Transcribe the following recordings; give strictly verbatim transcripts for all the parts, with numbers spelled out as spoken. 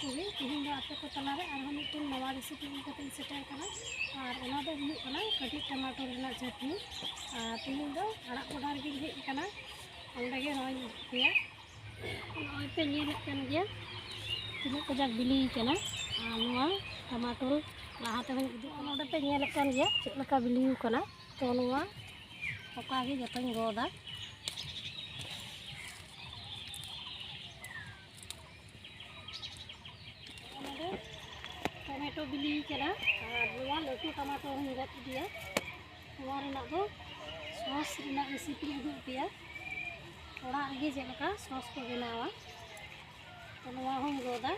ᱠᱚᱜᱮ ᱛᱮᱦᱮᱧ ᱫᱚ ᱟᱯᱮ ᱠᱚ ᱛᱟᱞᱟᱨᱮ ᱟᱨᱦᱚᱸ ᱢᱤᱫᱴᱮᱱ ᱱᱟᱣᱟ ᱨᱮᱥᱤᱯᱤ ᱟᱹᱜᱩ ᱠᱟᱛᱮ ᱤᱧ ᱥᱮᱴᱮᱨ ᱟᱠᱟᱱᱟ᱾ ᱟᱨ ᱚᱱᱟ ᱫᱚ ᱦᱩᱭᱩᱜ ᱠᱟᱱᱟ ᱠᱟᱹᱴᱤᱡ ᱴᱟᱢᱟᱴᱳᱞ ᱨᱮᱱᱟᱜ ᱪᱟᱴᱱᱤ᱾ ᱟᱨ ᱛᱮᱦᱮᱧ ᱫᱚ ᱟᱲᱟᱜ ᱜᱚᱰᱟ ᱨᱮᱜᱮᱧ ᱦᱮᱡ ᱟᱠᱟᱱᱟ᱾ ᱚᱸᱰᱮ ᱜᱮ ᱱᱚᱜᱼᱚᱭ ᱤᱧ ᱩᱛᱩᱭᱟ᱾ ᱱᱚᱜᱼᱚᱭ ᱯᱮ ᱧᱮᱞᱮᱫ ᱠᱟᱱ ᱜᱮᱭᱟ ᱛᱤᱱᱟᱹᱜ ᱠᱟᱡᱟᱠ ᱵᱤᱞᱤ ᱠᱟᱱᱟ᱾ ᱟᱨ ᱱᱚᱣᱟ ᱴᱟᱢᱟᱴᱳᱞ ᱞᱟᱦᱟ ᱛᱮᱦᱚᱸᱧ ᱩᱫᱩᱜ ᱠᱟᱱᱟ᱾ ᱱᱚᱰᱮ ᱯᱮ ᱧᱮᱞᱮᱫ ᱠᱟᱱ ᱜᱮᱭᱟ ᱪᱮᱫ ᱞᱮᱠᱟ ᱵᱤᱞᱤ ᱠᱟᱱᱟ᱾ ᱛᱚ ᱱᱚᱣᱟ ᱚᱠᱟ ᱜᱮ ᱡᱚᱛᱚᱧ ᱜᱚᱫᱟ᱾ ᱱᱚᱰᱮ ᱴᱚᱢᱮᱴᱳ ᱵᱤᱞᱤ ᱠᱟᱱᱟ ᱟᱨ ᱱᱚᱣᱟ ᱞᱟᱹᱴᱩ ᱴᱚᱢᱮᱴᱳ ᱦᱚᱸᱧ ᱜᱚᱫ ᱤᱫᱤᱭᱟ᱾ ᱱᱚᱣᱟ ᱨᱮᱱᱟᱜ ᱫᱚ ᱥᱚᱥ ᱨᱮᱱᱟᱜ ᱨᱮᱥᱤᱯᱤᱧ ᱩᱫᱩᱜ ᱟᱯᱮᱭᱟ᱾ ᱚᱲᱟᱜ ᱨᱮᱜᱮ ᱪᱮᱫ ᱞᱮᱠᱟ ᱥᱚᱥ ᱠᱚ ᱵᱮᱱᱟᱣᱟ᱾ ᱛᱚ ᱱᱚᱣᱟ ᱦᱚᱸᱧ ᱜᱚᱫᱟ᱾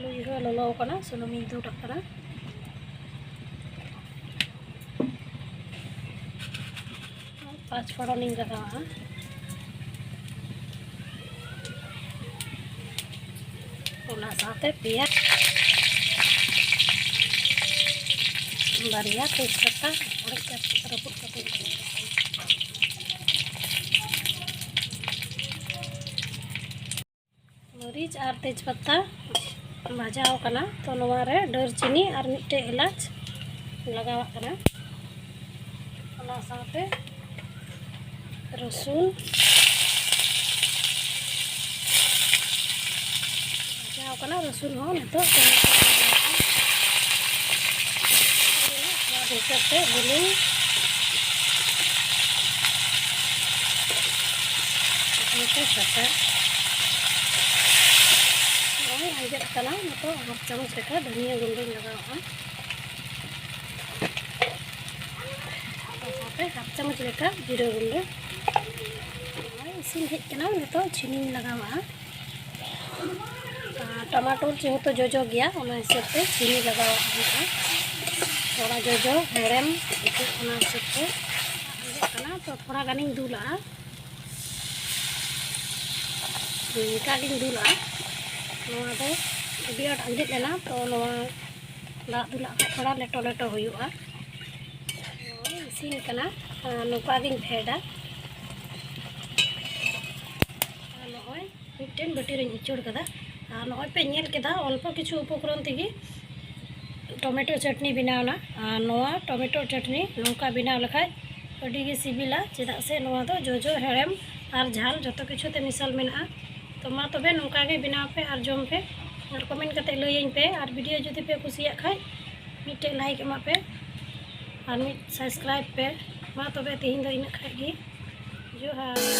ᱞᱩᱭ ᱦᱚᱸ ᱞᱚᱞᱚ ᱟᱠᱟᱱᱟ, ᱥᱩᱱᱩᱢᱤᱧ ᱫᱩᱞ ᱟᱜ ᱠᱟᱱᱟ᱾ ᱯᱟᱸᱪ ᱯᱷᱚᱲᱚᱱᱤᱧ ᱞᱟᱜᱟᱣᱟᱜᱼᱟ᱾ ᱚᱱᱟ ᱥᱟᱶᱛᱮ ᱯᱮᱸᱭᱟᱡᱽ, ᱵᱟᱨᱭᱟ ᱛᱮᱡᱽᱯᱟᱛᱟ ᱚᱲᱮᱡ ᱠᱟᱛᱮ ᱨᱟᱹᱯᱩᱫ ᱠᱟᱛᱮᱧ ᱞᱟᱜᱟᱣᱟᱜᱼᱟ᱾ ᱢᱟᱹᱨᱤᱪ ᱟᱨ ᱛᱮᱡᱽᱯᱟᱛᱟ ᱵᱷᱟᱡᱟᱣ ᱠᱟᱱᱟ, ᱛᱚ ᱱᱚᱣᱟ ᱨᱮ ᱫᱟᱹᱨᱪᱤᱱᱤ ᱟᱨ ᱢᱤᱫᱴᱮᱡ ᱮᱞᱟᱪ ᱞᱟᱜᱟᱣᱟᱜ ᱠᱟᱱᱟ᱾ ᱚᱱᱟ ᱥᱟᱶᱛᱮ ᱨᱚᱥᱩᱱ ᱵᱷᱟᱡᱟᱣ ᱠᱟᱱᱟ, ᱨᱚᱥᱩᱱ ᱦᱚᱸ ᱱᱤᱛᱚᱜ ᱱᱚᱣᱟ ᱦᱤᱥᱟᱹᱵ ᱛᱮ ᱵᱩᱞᱩᱝ ᱱᱚᱛᱮ ᱥᱟᱥᱟᱝ᱾ ᱱᱚᱜᱼᱚᱭ ᱟᱸᱡᱮᱫ ᱠᱟᱱᱟ᱾ ᱱᱤᱛᱚᱜ ᱦᱟᱯ ᱪᱟᱢᱚᱪ ᱞᱮᱠᱟ ᱫᱷᱩᱱᱤᱭᱟᱹ ᱜᱩᱸᱰᱟᱹᱧ ᱞᱟᱜᱟᱣᱟᱜᱼᱟ᱾ ᱚᱱᱟ ᱥᱟᱶᱛᱮ ᱦᱟᱯ ᱪᱟᱢᱚᱪ ᱞᱮᱠᱟ ᱡᱤᱨᱟᱹ ᱜᱩᱸᱰᱟᱹ᱾ ᱱᱚᱜᱼᱚᱭ ᱤᱥᱤᱱ ᱦᱮᱡ ᱠᱟᱱᱟ᱾ ᱱᱤᱛᱚᱜ ᱪᱤᱱᱤᱧ ᱞᱟᱜᱟᱣᱟᱜᱼᱟ᱾ ᱟᱨ ᱴᱟᱢᱟᱴᱳᱞ ᱡᱮᱦᱮᱛᱩ ᱡᱚᱡᱚ ᱜᱮᱭᱟ, ᱚᱱᱟ ᱦᱤᱥᱟᱹᱵ ᱛᱮ ᱪᱤᱱᱤ ᱞᱟᱜᱟᱣᱟᱜ ᱦᱩᱭᱩᱜᱼᱟ᱾ ᱛᱷᱚᱲᱟ ᱡᱚᱡᱚ ᱦᱮᱲᱮᱢ ᱟᱹᱭᱠᱟᱹᱜ, ᱚᱱᱟ ᱦᱤᱥᱟᱹᱵ ᱛᱮ ᱟᱸᱡᱮᱫ ᱠᱟᱱᱟ, ᱛᱚ ᱛᱷᱚᱲᱟ ᱜᱟᱱᱤᱧ ᱫᱩᱞᱟᱜᱼᱟ᱾ ᱱᱤᱝᱠᱟ ᱜᱤᱧ ᱫᱩᱞᱟᱜᱼᱟ᱾ ᱱᱚᱣᱟ ᱫᱚ ᱟᱹᱰᱤ ᱟᱸᱴ ᱟᱸᱡᱮᱫ ᱞᱮᱱᱟ, ᱛᱚ ᱱᱚᱣᱟ ᱫᱟᱜ ᱫᱩᱞᱟᱜ ᱠᱷᱟᱡ ᱛᱷᱚᱲᱟ ᱞᱮᱴᱚ ᱞᱮᱴᱚ ᱦᱩᱭᱩᱜᱼᱟ᱾ ᱱᱚᱜᱼᱚᱭ ᱤᱥᱤᱱ ᱠᱟᱱᱟ᱾ ᱟᱨ ᱱᱚᱝᱠᱟ ᱜᱤᱧ ᱯᱷᱮᱰᱟ᱾ ᱢᱤᱫᱴᱮᱱ ᱵᱟᱹᱴᱤ ᱨᱮᱧ ᱩᱪᱟᱹᱲ ᱠᱟᱫᱟ᱾ ᱟᱨ ᱱᱚᱜᱼᱚᱭ ᱯᱮ ᱧᱮᱞ ᱠᱮᱫᱟ, ᱚᱞᱯᱚ ᱠᱤᱪᱷᱩ ᱩᱯᱚᱠᱨᱚᱱ ᱛᱮᱜᱮ ᱴᱚᱢᱮᱴᱳ ᱪᱟᱴᱱᱤ ᱵᱮᱱᱟᱣ ᱮᱱᱟ᱾ ᱟᱨ ᱱᱚᱣᱟ ᱴᱚᱢᱮᱴᱳ ᱪᱟᱴᱱᱤ ᱱᱚᱝᱠᱟ ᱵᱮᱱᱟᱣ ᱞᱮᱠᱷᱟᱡ ᱟᱹᱰᱤ ᱜᱮ ᱥᱤᱵᱤᱞᱟ, ᱪᱮᱫᱟᱜ ᱥᱮ ᱱᱚᱣᱟ ᱫᱚ ᱡᱚᱡᱚ, ᱦᱮᱲᱮᱢ ᱟᱨ ᱡᱷᱟᱞ ᱡᱚᱛᱚ ᱠᱤᱪᱷᱩ ᱛᱮ ᱢᱮᱥᱟᱞ ᱢᱮᱱᱟᱜᱼᱟ᱾ ᱛᱚ ᱢᱟ ᱛᱚᱵᱮ ᱱᱚᱝᱠᱟ ᱜᱮ ᱵᱮᱱᱟᱣ ᱯᱮ ᱟᱨ ᱡᱚᱢ ᱯᱮ, ᱟᱨ ᱠᱚᱢᱮᱱᱴ ᱠᱟᱛᱮ ᱞᱟᱹᱭᱟᱹᱧ ᱯᱮ᱾ ᱟᱨ ᱵᱷᱤᱰᱤᱭᱳ ᱡᱩᱫᱤ ᱯᱮ ᱠᱩᱥᱤᱭᱟᱜ ᱠᱷᱟᱡ ᱢᱤᱫᱴᱮᱡ ᱞᱟᱭᱤᱠ ᱮᱢᱟᱜ ᱯᱮ ᱟᱨ ᱢᱤᱫ ᱥᱟᱵᱥᱠᱨᱟᱭᱤᱵ ᱯᱮ᱾ ᱢᱟ ᱛᱚᱵᱮ ᱛᱮᱦᱮᱧ ᱫᱚ ᱤᱱᱟᱹᱜ ᱠᱷᱟᱡ ᱜᱮ, ᱡᱚᱦᱟᱨ᱾